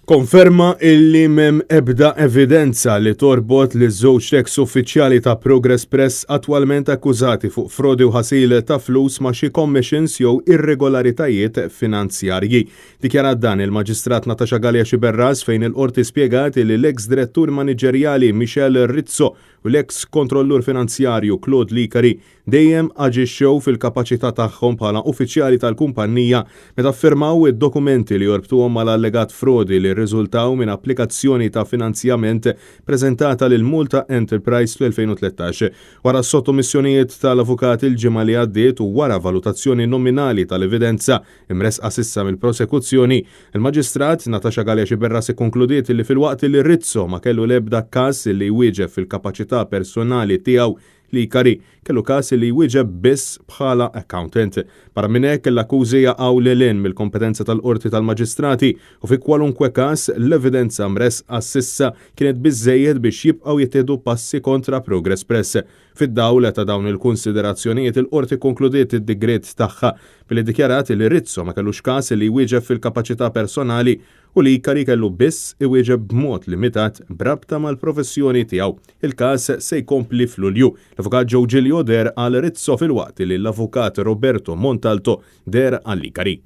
Konferma illi m'hemm ebda evidenza li torbot liż-żewġ eks uffiċjali ta' Progress Press attwalment akkużati fuq frodi u ħasil ta' flus ma' xi commissions jew irregolaritajiet finanzjarji. Dikjarat dan il-Maġistrat Natasha Galea Sciberras fejn il-Qorti spjegat illi l-eks Direttur Maniġerjali Michel Rizzo u l-eks Kontrollur Finanzjarju Claude Licari dejjem aġixxew fil-kapaċità tagħhom bħala uffiċjali tal-kumpannija meta ffirmaw id-dokumenti li jorbtuhom mal-allegat frodi li rriżultaw minn applikazzjoni ta' finanzjament preżentata lil Malta Enterprise fl-2013. Wara s-sottomissjonijiet tal-avukati l-ġimgħa li għaddiet u wara valutazzjoni nominali tal-evidenza imressqa s'issa mill-prosekuzzjoni, il-Maġistrat Natasha Galea Sciberras ikkonkludiet li filwaqt li Rizzo ma kellu l-ebda każ li jwieġeb fil-kapaċità personali tiegħu Licari kellu każ li jwieġeb biss bħala accountant. Barra minn hekk, l-akkużi jaqgħu lil hinn mill-kompetenza tal-Qorti tal-Maġistrati u fi kwalunkwe każ l-evidenza mressqa s'issa kienet biżżejjed biex jibqgħu jittieħdu passi kontra Progress Press. Fid-dawl ta' dawn il-kunsiderazzjonijiet il-Qorti kkonkludiet id-digriet tagħha billi ddikjarat li Rizzo ma kellux każ li jwieġeb fil-kapaċità personali u Licari kellu biss iwieġeb b'mod limitat b'rabta mal-professjoni tiegħu. Il-każ se jkompli f'Lulju. L-Avukat Joe Giglio deher għal Rizzo filwaqt li l-Avukat Roberto Montalto deher għal Licari.